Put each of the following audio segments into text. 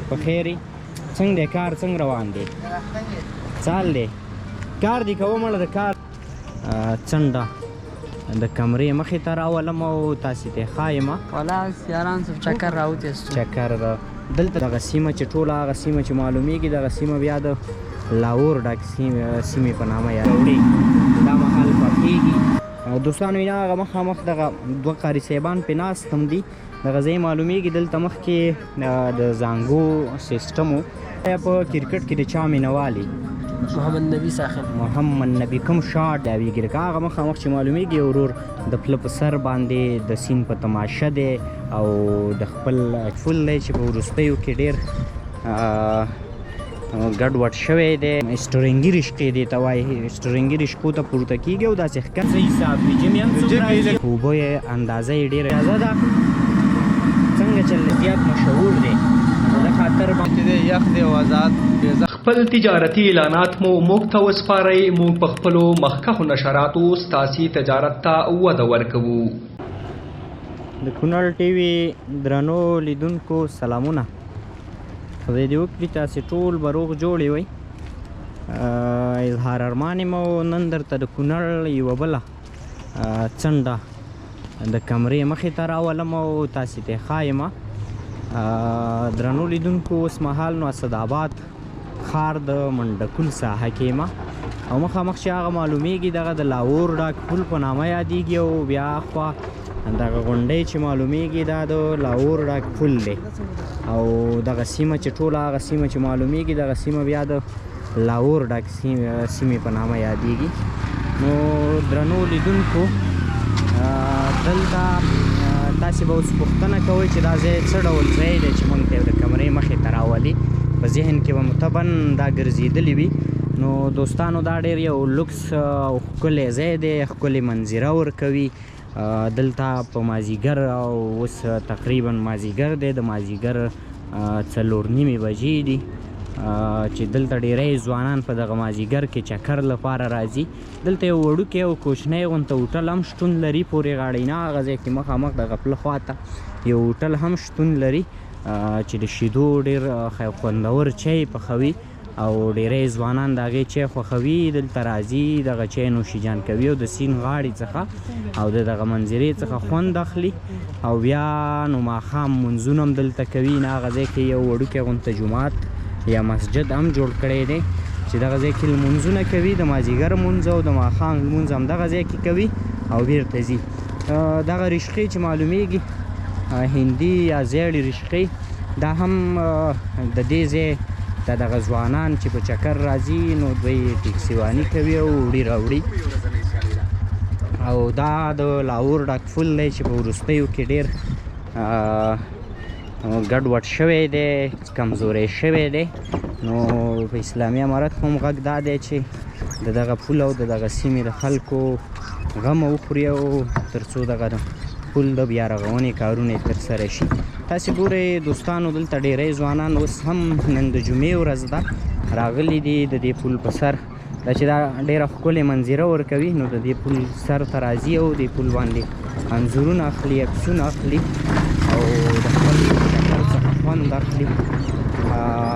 په خیر یې؟ څنګه دی کار، څنګه روان دی؟ څال دی کار دی کوه مړه د کار. څنډه د کمرې مخې ته راولم او تاسې ته ښایم. ولا یاران څه چکر راوتېستو. چکر دلته دغه سیمه چې ټوله هغه سیمه چې معلومیږي، دغه سیمه بیا د لاهور ډاک سیمې په نامه یادوي. دا مهال پخېږي. دوستانو وینا هغه مخامخ دغه دوه قاري صاحبان پې ناست هم دي، دغه ځای معلومیږي. دلته مخکې د زانګو سیستم و. په کرکټ کې د چا مینه والي؟ محمد نبی ساخل. محمد نبی کوم شاټ دی لکه هغه مخامخ چې معلومیږي ورور د پله په سر باندې د سین په تماشه دی او د خپل پل دی چې په وروستیو کې ډېر ګډوډ شوی دی. سټرنګي رشقې دې ته وایي، سټرنګي رشقو ته پورته کېږي او داسې ښکته حساب وي. جمې هم څوک راځي، اوبه یې اندازه یې ډېره تازه ده. څنګه چې زیات مشهور دی د خاطر باندې دی، یخ دی او آزاد. خپل تجارتي اعلانات مو موږ ته وسپارئ، موږ په خپلو مخکښو نشراتو ستاسې تجارت ته وده ورکوو. د کونړ ټي وي درنو لیدونکو سلامونه، خدای دې وکړي تاسې ټول به روغ جوړې وئ. اظهار ارمان یم او نن درته د کونړ یوه بله څنډه د کمرې مخې ته راولم او تاسې ته ښایم. درنو لیدونکو، اوس مهال نو اسداباد ښار د منډکول ساحه کې یم او مخامخ چې هغه معلومیږي دغه د لاهور ډاک پل په نامه یادیږي او بیا اخوا دغه غونډۍ چې معلومیږي دا د لاهور ډاک پل دی او دغه سیمه چې ټوله هغه سیمه چې معلومیږي دغه سیمه بیا د لاهور ډاک سیمې په نامه یادیږي. نو درنو لیدونکو، دلته تاسې به اوس پوښتنه کوئ چې دا ځای څه ډول ځای دی چې موږ ته د کمرې مخې ته راولي، په ذهن کې به مو طبعا دا ګرځېدلي وي. نو دوستانو، دا ډېر یو لوکس او ښکلی ځای دی، ښکلې منظره ورکوي. دلته په مازیګر او اوس تقریبا مازیګر دی، د مازیګر 4:30 بجې دي چې دلته ډیری ځوانان په دغه مازیګر کې چکر لپاره راځي. دلته یو وړوکی او کوچنی غونته هوټل هم شتون لري، پورې غاړې نه هغه ځای کې مخامخ دغه پله خواته یو هوټل هم شتون لري چې د شیدو ډېر خوندور چای پخوي او ډیری ځوانان د هغې چای خوښوي. دلته راځي، دغه چای نوشیجان کوي او د سین غاړې څخه او د دغه منظرې څخه خوند اخلي او بیا نو ماښام لمونځونه هم دلته کوي. نه هغه ځای کې یو وړوکی غونته جومات یا مسجد هم جوړ کړی دی چې دغه ځای کې لمونځونه کوي، د مازیګر لمونځ او د ماښام لمونځ هم دغه ځای کې کوي او بیرته ځي. دغه رشقې چې معلومیږي هندي یا زیړې رشقې، دا هم د دې ځای د دغه ځوانان چې په چکر راځي نو دوی ټیکسیواني کوي او وړي راوړي. او دا د لاهور ډاک پل دی چې په وروستیو کې ډېر ګډوډ شوی دی، کمزوری شوی دی. نو په اسلامي امارت هم غږ دا دی چې د دغه پل او د دغه سیمې د خلکو غم وخوري او تر څو دغه پل د بیا رغونې کارونه یې ترسره شي. تاسې ګورئ دوستانو، دلته ډیری ځوانان اوس هم نن د جمعې ورځ ده راغلي دي د دې پل په سر، دا چې دا ډېره ښکلې منظره ورکوي نو د دې پل سر ته راځي او دې پل باندې انځورونه اخلي، عکسونه اخلي او د خپل چکر څخه خوند اخلي.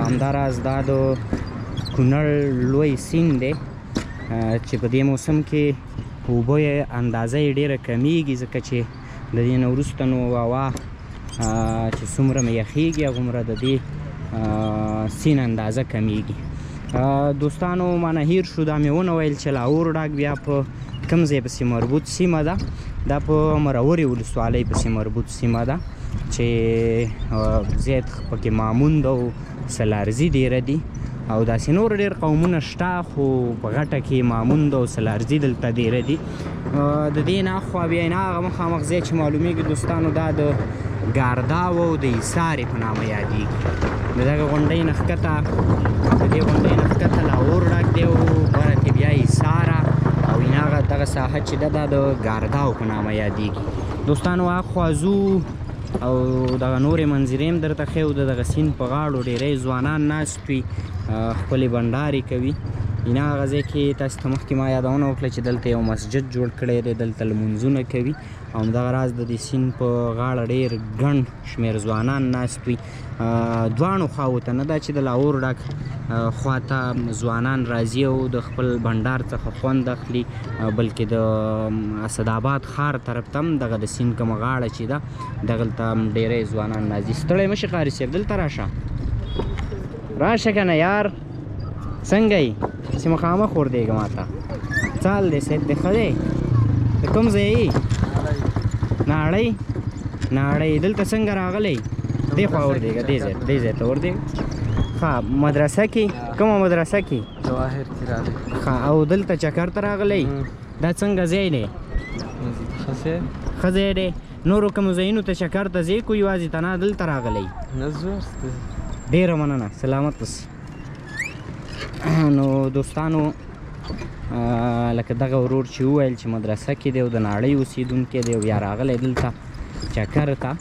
همداراز دا د کونړ لوی سیند دی چې په دې موسم کې اوبه یې اندازه یې ډېره کمیږي، ځکه چې د دې نه وروسته نو هوا چې څومره مې یخیږي هغومره د دې سیند اندازه کمیږي. دوستانو، ما نه هیر شو، دا مې ونه ویل چې لاهور ډاک بیا په کوم ځای پسې مربوط سیمه ده. دا په مرورې ولسوالۍ پسې مربوط سیمه ده چې زیات پکې ماموند او سلارزي ډېره دي او داسې نور ډېر قومونه شته، خو په غټه کې ماموند او سلارزي دلته ډېره دي. د دې نه اخوا بیا نه هغه مخامخ ځای چې معلومیږي دوستانو، دا د ګارداو او د ایسارې په نامه یادیږي. د دغه غونډۍ نه ښکته، د دې غونډۍ نه ښکته لاهور ډاک دی او بره کې بیا ایساره او هغه دغه ساحه چې ده دا د ګارداو په نامه یادیږي. دوستانو، اخوا ځو او دغه نورې منظرې هم درته ښیو. د دغه سیند په غاړو ډېری ځوانان ناست وي، خپلې بنډارې کوي. اینا هغه ځای کې تاسو ته مخکې ما یادونه وکړه چې دلته یو مسجد جوړ کړی دی، دلته لمونځونه کوي. او همدغه راز د دې سیند په غاړه ډېر ګڼ شمېر ځوانان ناست وي. دواړو خواوو ته، نه دا چې د لاهور ډاک خواته ځوانان راځي او د خپل بنډار څخه خوند اخلي، بلکې د اسداباد ښار طرف ته هم دغه د سیند کومه غاړه چې ده دغلته هم ډېری ځوانان راځي. ستړی مه شې قاري صاحب، دلته راشه راشه که نه یار، څنګه یې؟ هسې مخامخ وردېږه ماته. څه حال دی صاحب دی؟ ښه دی؟ د کوم ځای یې؟ ناړۍ. ناړۍ دلته څنګه راغلی؟ دې خوا وردېږه، دې ځای، دې ځای ته وردېږه. ښه، مدرسه کې؟ کومه مدرسه کې؟ جواهر کې راغلی. ښه، او دلته چکر ته راغلی؟ دا څنګه ځای دی؟ ښه ځای. ښه ځای دی. نورو کومو ځایونو ته چکر ته ځې کو یوازې تنها دلته راغلی؟ نه، ځو هر څه ته ځو. ډېره مننه، سلامت اوسې. نو دوستانو، لکه دغه ورور چې وویل چې مدرسه کې دی او د ناړۍ اوسېدونکی دی او بیا راغلی دلته چکر ته،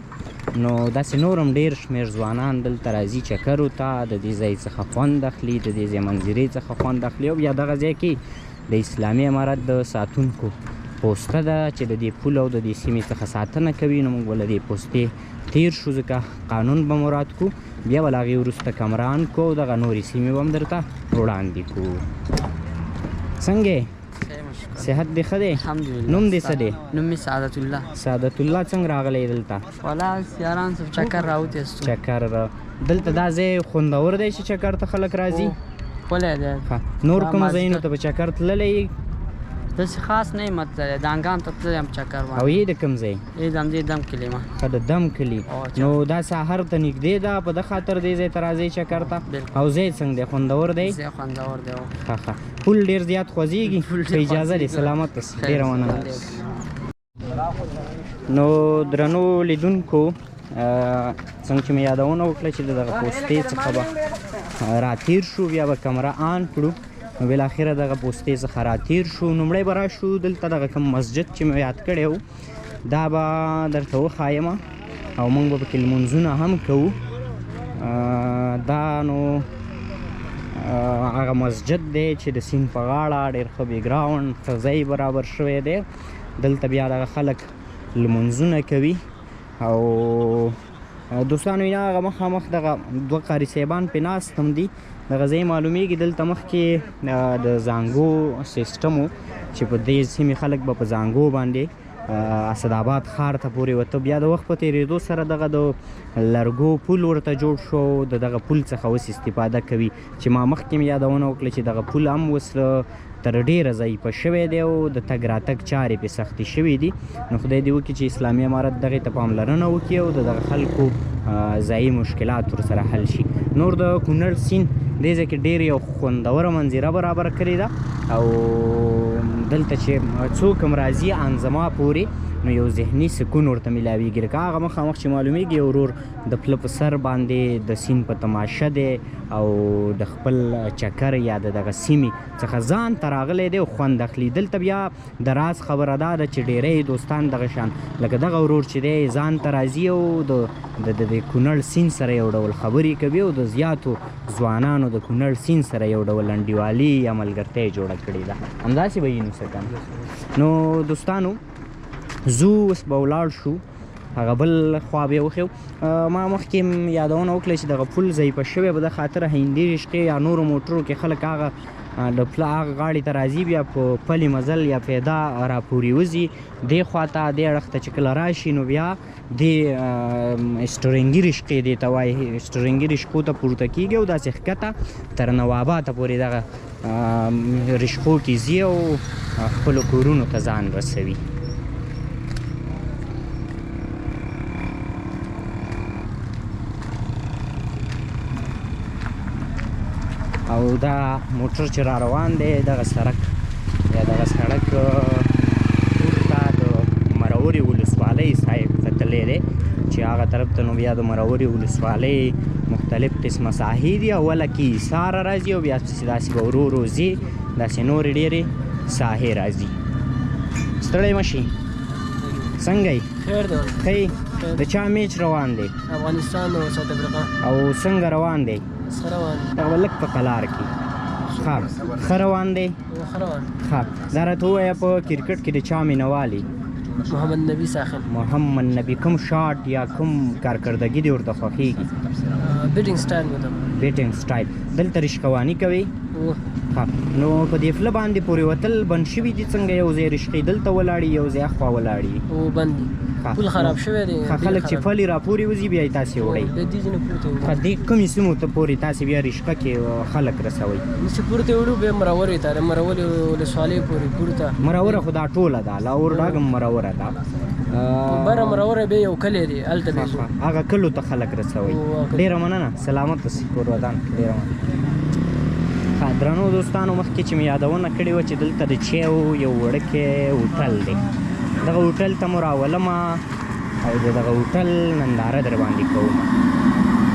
نو داسې نور هم ډېر شمېر ځوانان دلته راځي چکرو ته، د دې ځای څخه خوند اخلي، د دې ځای منظرې څخه خوند اخلي. او بیا دغه ځای کې د اسلامي امارت د ساتونکو پوسته ده چې د دې پول او د دې سیمې څخه ساتنه کوي. نو موږ به له دې پوستې تیر شو، ځکه قانون به مراعات کړو، بیا به له هغې وروسته کمران کو او دغه نورې سیمې به هم درته وړاندې کړو. څنګه یې؟ صحت دې ښه دی؟ الحمدلله. نوم دې څه دی؟ نوم مې سعادت الله. سعادت الله، څنګه راغلی دلته؟ ولا یاران څه چکر راوتی ستو. چکر دلته دا ځای خوندور دی چې چکر ته خلک راځي؟ ښکلی دی. ښه، نور دا کوم مازدیګر ځایونو ته په چکر تللی یې؟ داسې خاص نه یم تللی، دانګام ته تللی یم چکر باندې. او یې د کوم ځای؟ یې د همدې دم کلي ما. ښه، د دم کلي. چکر. نو دا سهار ته نږدې ده، په ده خاطر دې ځای ته راځئ چکر ته؟ بالکل. او ځای څنګه دی، خوندور دی؟ ځای خوندور دی، هو. ښه، ښه. پول ډېر زیات خوځېږي؟ پول ډېر په اجازه دی، خوځېږي. سلامت اوسې. خیر، ډېره مننه. سلامت. نو درنو لیدونکو، څنګه چې مې یادونه وکړه چې د دغه پوستې څخه به راتیر شو، بیا به کمره آن کړو. نو بالاخره دغه پوستې څخه راتیر شو. لومړی به راشو دلته دغه کوم مسجد چې مې یاد کړی و دا به درته وښایم، او موږ به پکې لمونځونه هم کوو. دا نو هغه مسجد دی چې د سیند په غاړه ډېر ښه بیکګراونډ، ښه ځای برابر شوی دی. دلته بیا دغه خلک لمونځونه کوي. او دوستانو، یا هغه مخامخ دغه دوه قاري صاحبان پې ناست هم دي، دغه ځای معلومیږي. دلته مخکې د زانګو سیستم و چې په دې سیمې خلک به په زانګو باندې اسداباد ښار ته پورې وته. بیا د وخت په تېرېدو سره دغه د لرګو پول ورته جوړ شو، د دغه پول څخه اوس استفاده کوي چې ما مخکې مې یادونه وکړه چې دغه پول هم اوس تر ډېره ضعیفه شوی دی او د تګ راتګ چارې پې سختې شوې دي. نو خدای دې وکړي چې اسلامي امارت دغې ته پاملرنه وکړي او د دغه خلکو ځایي مشکلات ورسره حل شي. نور د کونړ سیند دې ځای کې ډېر یو خوندوره منظره برابره کړې ده، او دلته چې څوک هم راځي ان زما پورې نو یو ذهني سکون ورته میلاویږي. لکه هغه مخامخ چې معلومیږي یو ورور د پله په سر باندې د سیند په تماشه دی او د خپل چکر یا د دغه سیمې څخه ځان ته راغلی دی او خوند اخلي. دلته بیا د راز خبره دا ده چې ډېری دوستان دغه شان لکه دغه ورور چې دی ځان ته راځي او د کونړ سیند سره یو ډول خبرې کوي او د زیاتو ځوانانو د کونړ سیند سره یو ډول انډیوالي یا ملګرتیا یې جوړه کړې ده. همداسې به یې نو څه که نه. نو دوستانو ځو اوس به ولاړ شو هغه بل خوا به یې وښیو. ما مخکې هم یادونه وکړه چې دغه پل ضعیفه شوی به د خاطره هندي رشقې یا نورو موټرو کې خلک هغه د پله هغه غاړې ته راځي، بیا په پلي مزل یا پیدا راپورې وځي دې خوا ته، دې اړخ ته چې کله راشي نو بیا دې سټرنګي رشقې دې ته وایي، سټرنګي رشقو ته پورته کېږي او داسې ښکته تر نواباته پورې دغه رشقو کې ځي او خپلو کورونو ته ځان رسوي. او دا موټر چې را روان دی دغه سړک یا دغه سړک پورته د مرورې ولسوالۍ صاحب ته تللی دی چې هغه طرف ته نو بیا د مرورې ولسوالۍ مختلف قسمه ساحې دي. اوله کې ایساره راځي او بیا پسې داسې به ورو ورو ځي، داسې نورې ډېرې ساحې راځي. ستړی مه شي، څنګه یې؟ خیر دی. ښه یې؟ د چا میچ روان دی؟ افغانستان او ساوت افریقا. او څنګه روان دی؟ ښه روان دی. دغه به لږ په قلار کې. ښه، ښه روان دی. ښه روان. ښه، دا راته ووایه په کرکټ کې د چا مینهوال یې؟ محمد نبی ساخل. محمد نبی، کوم شاټ یا کوم کارکردګي دې ورته خوښېږي؟ بیټینګ سټایل مو ده. بیټینګ سټایل. دلته رشقواني کوي؟ ښه، نو په دې پله باندې پورې وتل بند شوي دي څنګه؟ یو ځای رشقې دلته ولاړي، یو ځای اخوا ولاړي. او بند دي، پل خراب شوی دی. ښه، خلک چې پلي راپورې وځي بیا یې تاسې وړئ؟ د دې ځینې پورته وړو. ښه، دې کومې سیمو ته پورې تاسې بیا رشقه کې خلک رسوئ؟ موږ چې پورته وړو بیا مرورې ته، د مرورې ولسوالۍ پورې پورته. مروره خو دا ټوله ده، لاهور ډاګ هم مروره ده. بره مروره بیا یو کلی دی، هلته بیا ځو. هغه کلو ته خلک رسوئ. ډېره مننه، سلامت اوسئ، کور ودان. ډېره مننه. ښه، درنو دوستانو، مخکې چې مې یادونه کړې وه چې دلته د چایو یو وړوکی هوټل دی، دغه هوټل ته مو راولمه او د دغه هوټل ننداره در باندې کوم.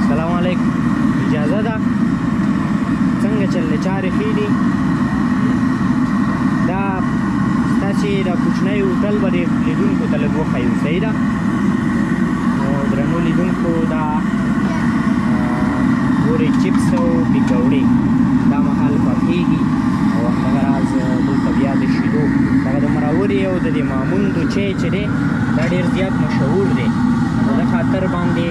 سلام علیکم، اجازه ده؟ څنګه چل دی؟ چارې ښې دي؟ دا ستاسې دا کوچنی هوټل به دې لیدونکو ته لږ وښیو، صحیح ده؟ نو درنو لیدونکو، دا ګورئ چپس او پکوړې دا مهال پخېږي، او همدغه راز دلته بیا د شیدو دغه د مراورې او د دې ماموندو چای چې دی دا ډېر زیات مشهور دی. په دې خاطر باندې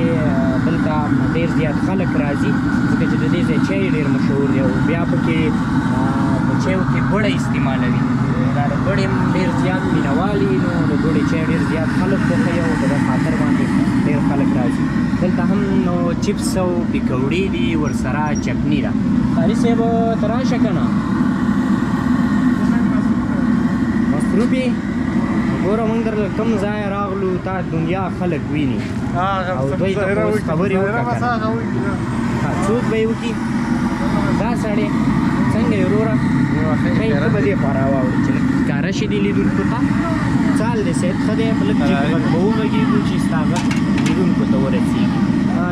دلته ډېر زیات خلک راځي، ځکه چې د دې ځای چای ډېر مشهور دی، او بیا پکې په چایو کې ګوړه استعمالوي. دا د ګوړې هم ډېر زیات مینهوال وي، نو د ګوړې چای ډېر زیات خلک خوښوي، او په دې خاطر باندې ډېر خلک راځي دلته هم. نو چپس او پکوړې دي، ورسره چټني ده. قاري صاحب ته راشه که نه؟ مصروف یې؟ ګوره موږ درله کوم ځای راغلو، تا دنیا خلک ویني او دوی ته خو اوس خبرې وکړه که نه. څوک به یې وکړي؟ دا سړی څنګه یې وروره؟ ښه یې، ته به دې خوا راواوړې چې لږ ښکاره شي دې لیدونکو ته. څه حال دی صاحب؟ ښه دی؟ په لږ جګ غږ به وغږېږو چې ستا غږ لیدونکو ته ورسېږي.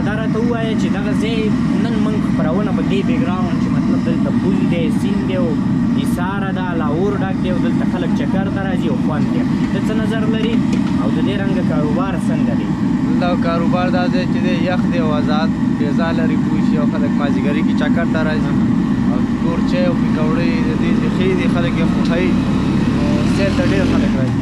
دا راته ووایه چې دغه ځای نن موږ خپرونه په دې بیکګراونډ چې مطلب دلته پول دی، سیند دی او ایساره ده، لاهور ډک دی، او دلته خلک چکر ته راځي او خوند دی، ته څه نظر لرې او د دې رنګه کاروبار څنګه دی؟ دلته کاروبار دا دی چې دی یخ دی او ازاد فضا لري پوه شي، او خلک مازدیګري کې چکر ته راځي، او تور چای او پکوړې د دې ځای ښې دي، خلک یې خوښوي، نو سیل ته ډېر خلک راځي.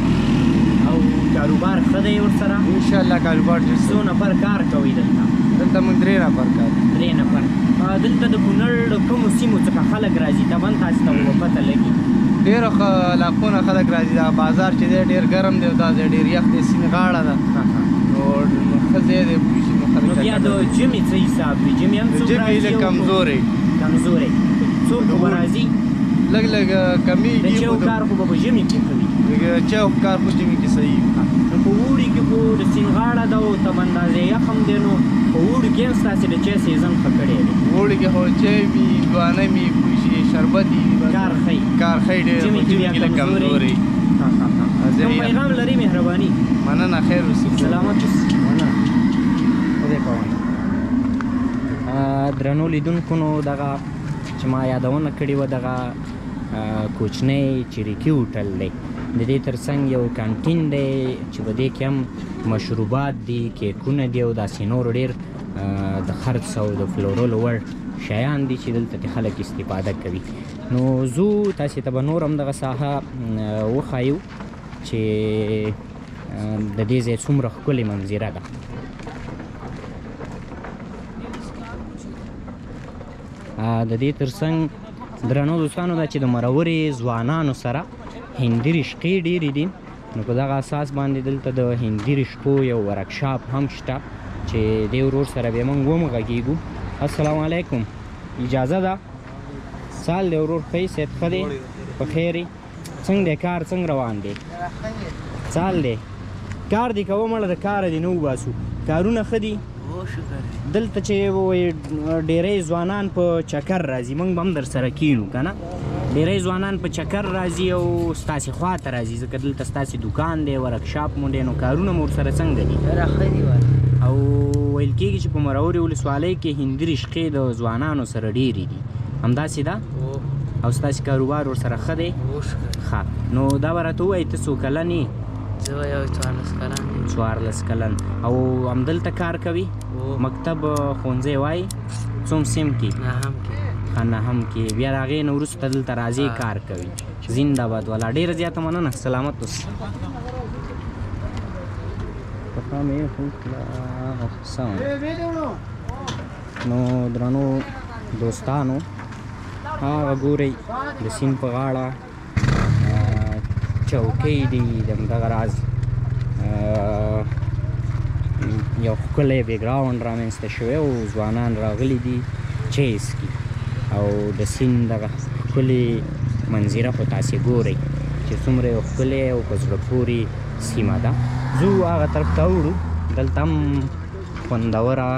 او کاروبار ښه دی ورسره؟ انشاءالله کاروبار ډېر څو نفر کار کوئ دلته؟ دلته موږ 3 نفر کار کوو. 3 نفر. دلته د کونړ د کومو سیمو څخه خلک راځي؟ طبعا تاسې ته خو به پته لګي. ډېرو علاقو نه خلک راځي. دا بازار چې دی ډېر ګرم دی، او دا ځای ډېر یخ دی، سیند غاړه ده، نو ښه ځای دی پوه شي. نو خلک نو بیا د ژمي څه حساب وي؟ ژمي هم څوک ژمي راځي؟ لږ کمزوری. کمزوری. څوک خو به راځي؟ لږ لږ کمېږي. د چایو کار خو به په ژمي کې ښه وي. د چایو کار خو ژمي کې صحیح وي. نو په اوړي کې خو د سیند غاړه ده او طبعا دا ځای یخ هم دی، نو په اوړي کې هم ستاسې د چای سیزن ښه کړی دی. اوړي کې خو چای وي، هندوانه وي پوه شي، شربت وي، کار ښه وي. کار ښه وي ډېر، ژمي کې بیا ژمي کې لږ کمزوری. کمزوری. کوم پیغام لري؟ مهرباني. مننه، خیر اوسې. سلامت اوسې. مننه، خدای په امان. درنو لیدونکو، نو دغه چې ما یادونه کړې وه دغه کوچنی چریکي هوټل دی. د دې ترڅنګ یو کانټین دی چې په دې کې هم مشروبات دي، کیکونه دي او داسې نور ډېر د خرڅ او د پلورلو وړ شیان دي چې دلته ترې خلک استفاده کوي. نو ځو تاسې ته به نور هم دغه ساحه وښایو چې د دې ځای څومره ښکلې منظره ده. د دې ترڅنګ درنو دوستانو، دا چې د مرورې ځوانانو سره هندي رشقې ډېرې دي، نو په دغه اساس باندې دلته د هندي رشقو یو ورکشاپ هم شته چې دې ورور سره بیا موږ ومغږېږو. السلام علیکم، اجازه ده؟ سال دی ورور، ښه یې؟ صحت ښه دی؟ په خیر یې؟ څنګه دی کار، څنګه روان دی؟ سال دی، کار دې کوه مړه، د کاره دې نه وباسو. کارونه ښه دي؟ دلته چې وایي ډېری ځوانان په چکر راځي، موږ به هم در سره کینو که نه؟ ډېری ځوانان په چکر راځي او ستاسې خوا ته راځي، ځکه دلته ستاسې دوکان دی، ورکشاپ مو دی، نو کارونه مو ورسره څنګه دي؟ ښه دي والا. او ویل کېږي چې په مرورې ولسوالۍ کې هندي رشقې د ځوانانو سره ډېرې دي، همداسې ده؟ او ستاسې کاروبار ورسره ښه دی؟ ښه، نو دا به راته ووایې ته څو کلن یې؟ زه به یو 14 کلن یم. 14 کلن. او همدلته کار کوي؟ مکتب ښوونځی وایي؟ څوم صنف کې؟ نهم کې. ښه، ښه نهم کې بیا د هغې نه وروسته دلته راځې کار کوي. زنده باد والا، ډېره زیاته مننه، سلامت اوسې. نو درنو دوستانو، هغه ګورئ د سیند په غاړه چوکۍ دي، د همدغه راز یو ښکلی background رامنځته شوی او ځوانان راغلي دي چای څکي، او د سیند دغه ښکلې منظره خو تاسې ګورئ چې څومره یو ښکلی او په زړه پورې سیمه ده. ځو هغه طرف ته اوړو، دلته هم خوندوره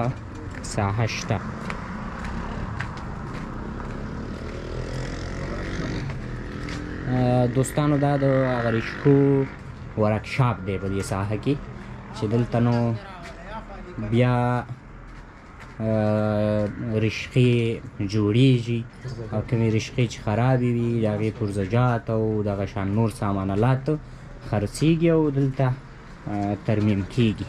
ساحه شته. دوستانو دا د هغه رشکو ورکشاپ دی په دې ساحه کې، چې دلته نو بیا رشقې جوړیږي او کومې رشقې چې خرابې وي د هغې پرزجات او دغه شان نور سامان الات خرڅیږي او دلته ترمیم کیږي.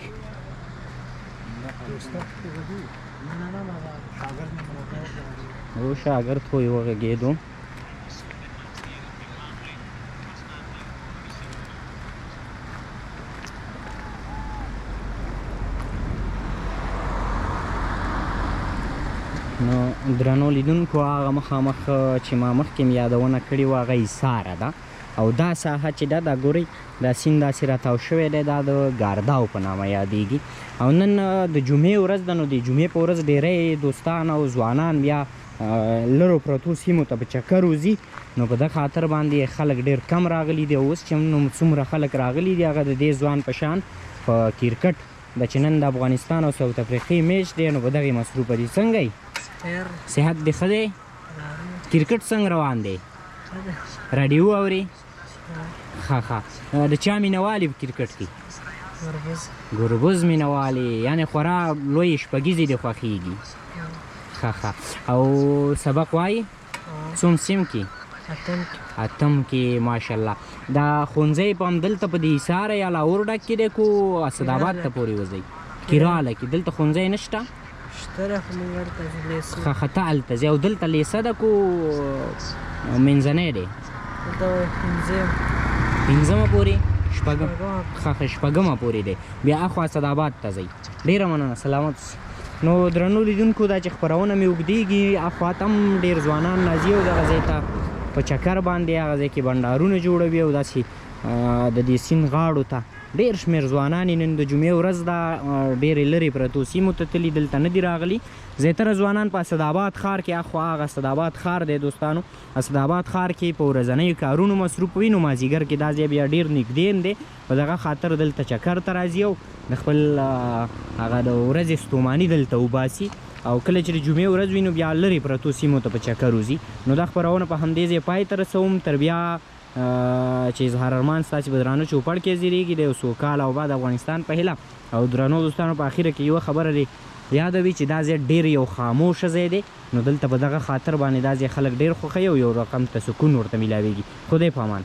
او شاګرد خو یې وغږېدو. نو درنو لیدونکو، هغه مخامخ چې ما مخکې مې یادونه کړې وه هغه ایساره ده، او دا ساحه چې ده دا ګورئ دا سیند داسې راتاو شوی دی، دا د ګارداو په نامه یادیږي. او نن د جمعې ورځ ده، نو د جمعې په ورځ ډېری دوستان او ځوانان بیا لرو پرتو سیمو ته په چکر وځي، نو په دغه خاطر باندې خلک ډېر کم راغلي دي. او اوس چې نو څومره خلک راغلي دي هغه د دې ځوان په شان په کرکټ د چې نن د افغانستان او ساوت افریقې میچ دی، نو په دغې مصروفه دي. څنګه یې؟ صحت دې ښه دی؟ کرکټ څنګه روان دی؟ راډیو اورې؟ ښه ښه. د چا مینه وال یې په کرکټ کې؟ ګربز مینه وال یې، یعنې خورا لویې شپږیزې دې خوښېږي. ښه ښه. او سبق وایي؟ څوم سیم کې؟ اتم کې. ماشاءالله. دا ښوونځی په همدلته په دې ایساره یا لاهور ډک کې دی کو اسداباد ته پورې وځئ؟ کیراله کې دلته ښوونځی نشته؟ ښه ښه، ته هلته ځې. او دلته لیسه ده کو منځنی دی؟ پنځمه پورې؟ شپږم؟ ښه ښه، شپږمه پورې دی، بیا اخوا اسداباد ته ځئ. ډېره مننه، سلامت اوسئ. نو درنو لیدونکو، دا چې خپرونه مې اوږدېږي اخوا ته هم ډېر ځوانان راځي او دغه ځای ته په چکر باندې هغه ځای کې بنډارونه جوړوي او داسې د دې سیند غاړو ته ډېر شمېر ځوانان یې نن د جمعې ورځ ده ډېرې لرې پرتو سیمو ته تللي، دلته نه دي راغلي. زیاتره ځوانان په اسداباد ښار کې، اخوا هغه اسداباد ښار دی دوستانو، اسداباد ښار کې په ورځنیو کارونو مصروف وي، نو مازدیګر کې دا ځای بیا ډېر نږدې هم دی، په دغه خاطر دلته چکر ته راځي او د خپل هغه د ورځې ستوماني دلته وباسي. او کله چې د جمعې ورځ وي نو بیا لرې پرتو سیمو ته په چکر وځي. نو دا خپرونه په همدې ځای پای ته رسوم، تر بیا چې اظهار ارمان ستاسې په درانه چوپړ کې حاضرېږي، د یو سوکاله او آباد افغانستان په هیله. او درنو دوستانو، په اخره کې یوه خبره دې یاده وي چې دا ځای ډېر یو خاموشه ځای دی، نو دلته په دغه خاطر باندې دا ځای خلک ډېر خوښوي او یو رقم ته سکون ورته میلاویږي. خدای په امان.